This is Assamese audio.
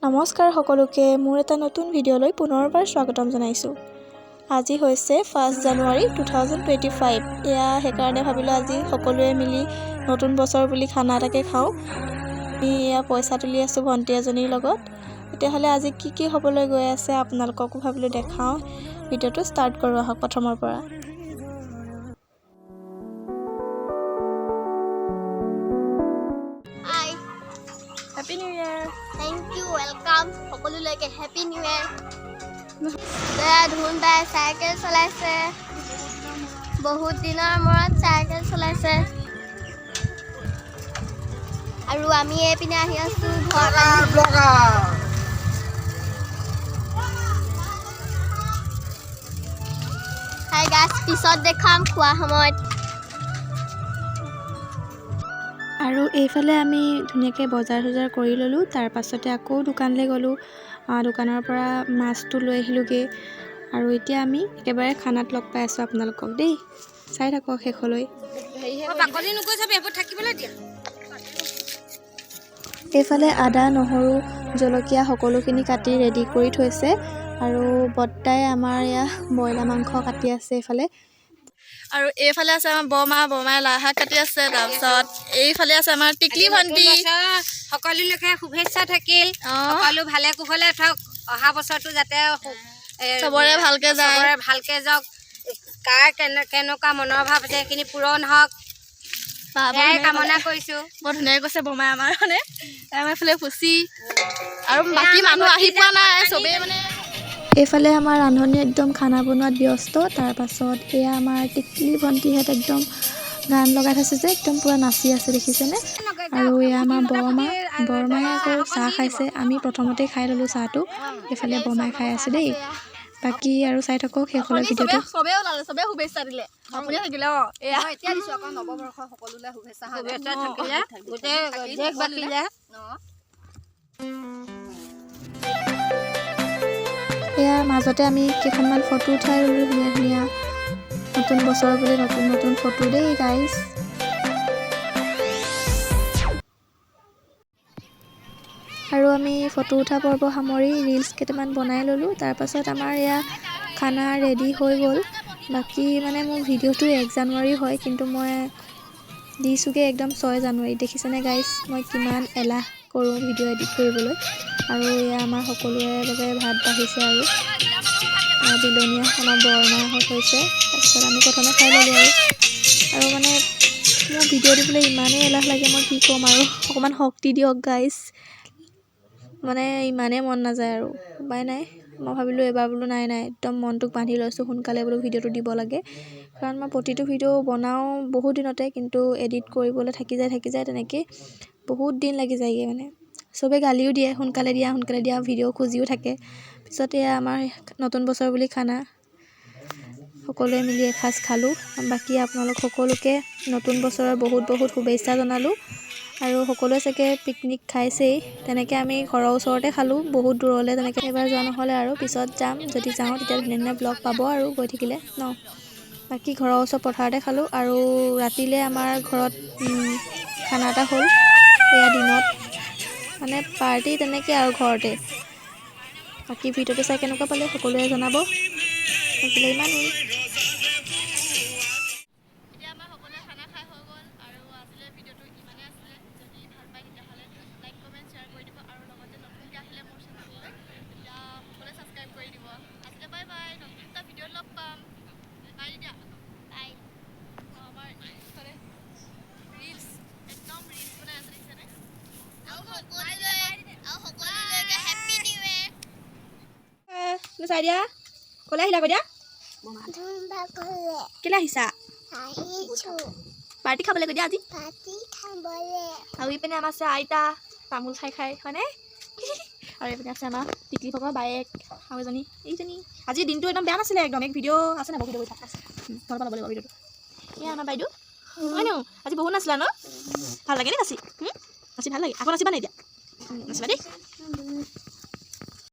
নমস্কাৰ সকলোকে, মোৰ এটা নতুন ভিডিঅ'লৈ পুনৰবাৰ স্বাগতম জনাইছোঁ। আজি হৈছে 1 January 2025। এয়া সেইকাৰণে ভাবিলোঁ, আজি সকলোৱে মিলি নতুন বছৰ বুলি খানা এটাকে খাওঁ। আমি এয়া পইচা তুলি আছোঁ ভণ্টি এজনীৰ লগত। তেতিয়াহ'লে আজি কি কি হ'বলৈ গৈ আছে, আপোনালোককো ভাবিলোঁ দেখাওঁ। ভিডিঅ'টো ষ্টাৰ্ট কৰোঁ আহক প্ৰথমৰ পৰা। Hi. Happy New Year. Thank you, welcome সকলোলৈকে। Happy new year. এয়া ধুন বাই চাইকেল চলাইছে, বহুত দিনৰ মূৰত চাইকেল চলাইছে। আৰু আমি এইপিনে আহি আছো ঘৰ পালোহি। হাই গাইজ, পিছত দেখাম খোৱা সময়ত। আৰু এইফালে আমি ধুনীয়াকৈ বজাৰ চজাৰ কৰি ল'লোঁ। তাৰ পাছতে আকৌ দোকানলৈ গ'লোঁ। দোকানৰ পৰা মাছটো লৈ আহিলোঁগৈ আৰু এতিয়া আমি একেবাৰে খানাত লগ পাই আছোঁ আপোনালোকক দেই। চাই থাকক শেষলৈ। বাকলি নগৈ চাবি, সেইবোৰ থাকিবলৈ দিয়া। এইফালে আদা, নহৰু, জলকীয়া সকলোখিনি কাটি ৰেডি কৰি থৈছে আৰু বৰ্তাই আমাৰ এয়া ব্ৰইলাৰ মাংস কাটি আছে এইফালে। আৰু এইফালে আছে আমাৰ বৰমা, বৰমাই লাই শাক কাটি আছে। তাৰপিছত এইফালে আছে আমাৰ টিকলি ভণ্টি। সকলোলৈকে শুভেচ্ছা থাকিল। সকলো ভালে কুশলে থাকক। অহা বছৰটো যাতে চবৰে ভালকে যায়। চবৰে ভালকে যাওক। কাৰ কেনেকুৱা মনৰ ভাৱ আছে, সেইখিনি পূৰণ হওক। বা, বৰ সেয়াই ধুনীয়া কামনা ক'লে। কৰিছো। বৰ ধুনীয়াকৈ কৈছে বৰমাই আমাৰ। মানে আমাৰ এইফালে ফুচি আৰু বাকী মানুহ আহি পোৱা নাই চবেই মানে। এইফালে আমাৰ ৰান্ধনী একদম খানা বনোৱাত ব্যস্ত। তাৰপাছত এয়া আমাৰ টিকলি ভণ্টিহঁত একদম গান লগাই থৈছে যে, একদম পূৰা নাচি আছে, দেখিছেনে? আৰু এয়া আমাৰ বৰমা, বৰমাই আকৌ চাহ খাইছে। আমি প্ৰথমতেই খাই ল'লোঁ চাহটো। এইফালে বৰমাই খাই আছে দেই। বাকী আৰু চাই থাকক শেষলৈ অথনি ভিডিঅ'টো। চবে চবে ওলালে, চবে শুভেচ্ছা দিলে, আপুনি থাকিলে। এয়া এতিয়া দিছো আকৌ নৱবৰ্ষ সকলোলৈ শুভেচ্ছা, হয় নাই? শুভেচ্ছা থাকিলে গোটেই দেশবাসীলে। এয়া মাজতে আমি কেইখনমান ফটো উঠাই ল'লোঁ ধুনীয়া ধুনীয়া। নতুন বছৰ বুলি নতুন নতুন ফটো দেই গাইজ। আৰু আমি ফটো উঠা পৰ্ব সামৰি ৰিলচ কেইটামান বনাই ল'লোঁ। তাৰপাছত আমাৰ এয়া খানা ৰেডি হৈ গ'ল। বাকী মানে মোৰ ভিডিঅ'টো 1 জানুৱাৰী হয়, কিন্তু মই দিছোঁগৈ একদম 6 জানুৱাৰী। দেখিছেনে গাইজ, মই কিমান এলাহ কৰোঁ ভিডিঅ' এডিট কৰিবলৈ? আৰু এয়া আমাৰ সকলোৰে বাবে ভাত বাঢ়িছে আৰু এয়া বিলনীয়া আমাৰ বৰমাহঁত হৈছে। তাৰপিছত আমি প্ৰথমে খাই ল'লোঁ। আৰু আৰু মানে মোৰ ভিডিঅ' দিবলৈ ইমানেই এলাহ লাগে, মই কি ক'ম আৰু? অকণমান শক্তি দিয়ক গাইজ। মানে ইমানেই মন নাযায় আৰু উপায় নাই। মই ভাবিলোঁ এবাৰ বোলো নাই নাই, একদম মনটোক বান্ধি লৈছোঁ, সোনকালে বোলো ভিডিঅ'টো দিব লাগে। কাৰণ মই প্ৰতিটো ভিডিঅ' বনাওঁ বহুত দিনতে, কিন্তু এডিট কৰিবলৈ থাকি যায়, থাকি যায়, তেনেকেই বহুত দিন লাগি যায়গৈ। মানে চবেই গালিও দিয়ে, সোনকালে দিয়া, সোনকালে দিয়া, ভিডিঅ' খুজিও থাকে। পিছত এয়া আমাৰ নতুন বছৰ বুলি খানা সকলোৱে মিলি এসাঁজ খালোঁ। বাকী আপোনালোক সকলোকে নতুন বছৰৰ বহুত বহুত শুভেচ্ছা জনালোঁ। আৰু সকলোৱে চাগে পিকনিক খাইছেই। তেনেকৈ আমি ঘৰৰ ওচৰতে খালোঁ, বহুত দূৰলৈ তেনেকৈ এইবাৰ যোৱা নহ'লে। আৰু পিছত যাম, যদি যাওঁ তেতিয়া ধুনীয়া ধুনীয়া ব্লগ পাব আৰু গৈ থাকিলে ন। বাকী ঘৰৰ ওচৰ পথাৰতে খালোঁ আৰু ৰাতিলৈ আমাৰ ঘৰত খানা এটা হ'ল। এয়া দিনত মানে পাৰ্টি তেনেকৈ আৰু ঘৰতে। বাকী ভিডিঅ'টো চাই কেনেকুৱা পালে সকলোৱে জনাব। আজিলৈ ইমানেই। এতিয়া আমাৰ সকলোৱে খানা খাই হৈ গ'ল আৰু আজিলৈ ভিডিঅ'টো ইমানেই আছিলে। যদি ভাল পায়, তেতিয়াহ'লে লাইক, কমেণ্ট, শ্বেয়াৰ কৰি দিব আৰু লগতে নতুনকৈ আহিলে মোৰ চেনেললৈ তেতিয়া সকলোৱে ছাবস্ক্ৰাইব কৰি দিব। আজিলৈ বাই বাই, নতুন এটা ভিডিঅ'ত লগ পাম। বাই দিয়া। বাই। আমাৰ ইফালে ৰিলচ, একদম ৰিলচ বনাই আছে, দেখিছেনে? আৰু সকলোলৈকে হেপী নিউ ইয়েৰ। চাই দিয়া, ক'লৈ আহিলা কৈ দিয়া। কেলৈ আহিছা? আহিছো। পাৰ্টি খাবলৈ কৈ দিয়া আজি। পাৰ্টি খাবলৈ। আৰু ইপিনে আমাৰ আছে আইতা, তামোল খাই খাই, হয়নে? আৰু এইপিনে আছে আমাৰ টিকলি ভগৰ বায়েক আৰু এজনী, এইজনী। আজি দিনটো একদম বেয়া নাছিলে একদম। এক ভিডিঅ' আছে নাই বাৰু? ভিডিঅ' কৰি থাক, ঘৰৰ পৰা ল'ব লাগিব ভিডিঅ'টো। এয়া আমাৰ বাইদেউ, হয় ন? আজি বহুত নাচিলা ন? ভাল লাগে নে নাচি? নাচি ভাল লাগে? আকৌ নাচিবা নাই এতিয়া? নাচিবা দেই।